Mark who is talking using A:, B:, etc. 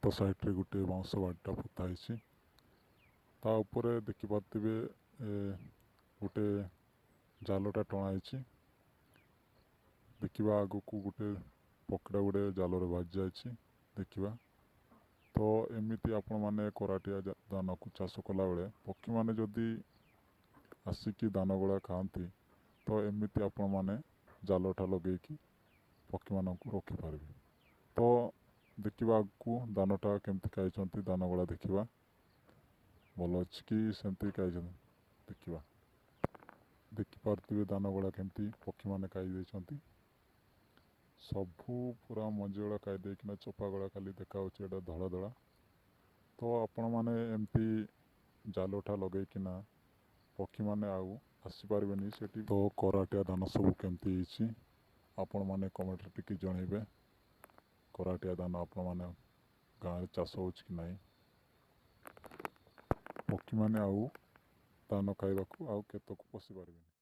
A: କ୍ଷେତ ସାଇଡ଼ରେ ଗୋଟେ ବାଉଁଶ ବାଡ଼ିଟା ପୋତା ହେଇଛି। ତା ଉପରେ ଦେଖିପାରୁଥିବେ, ଗୋଟେ ଜାଲଟା ଟଣା ହେଇଛି। ଦେଖିବା, ଆଗକୁ ଗୋଟେ ପକ୍ଷୀଟା ଗୋଟେ ଜାଲରେ ବାଜି ଯାଇଛି। ଦେଖିବା ତ, ଏମିତି ଆପଣମାନେ କରାଟିଆ ଧାନକୁ ଚାଷ କଲାବେଳେ ପକ୍ଷୀମାନେ ଯଦି ଆସିକି ଧାନ ଗୁଡ଼ା ଖାଆନ୍ତି, ତ ଏମିତି ଆପଣମାନେ ଜାଲଟା ଲଗେଇକି ପକ୍ଷୀମାନଙ୍କୁ ରଖିପାରିବେ। ତ ଦେଖିବା, ଆଗକୁ ଧାନଟା କେମିତି ଖାଇଛନ୍ତି। ଧାନ ଗୁଡ଼ା ଦେଖିବା, ଭଲ ଅଛି କି ସେମିତି ଖାଇଛନ୍ତି ଦେଖିବା। ଦେଖିପାରୁଥିବେ, ଧାନ ଗୁଡ଼ା କେମିତି ପକ୍ଷୀମାନେ ଖାଇ ଦେଇଛନ୍ତି। ସବୁ ପୁରା ମଞ୍ଜି ଗୁଡ଼ା ଖାଇ ଦେଇକିନା ଚୋପା ଗୁଡ଼ା ଖାଲି ଦେଖାହେଉଛି, ଏଇଟା ଧଳା ଧଳା। ତ ଆପଣମାନେ ଏମିତି ଜାଲଟା ଲଗେଇକିନା ପକ୍ଷୀମାନେ ଆଉ ଆସିପାରିବେନି ସେଠି। ତ କରାଟିଆ ଧାନ ସବୁ କେମିତି ହେଇଛି, ଆପଣମାନେ କମେଣ୍ଟରେ ଟିକେ ଜଣେଇବେ। କରାଟିଆ ଧାନ ଆପଣମାନେ ଗାଁରେ ଚାଷ ହେଉଛି କି ନାହିଁ? ପକ୍ଷୀମାନେ ଆଉ ଧାନ ଖାଇବାକୁ ଆଉ କ୍ଷେତକୁ ପଶି ପାରିବେନି।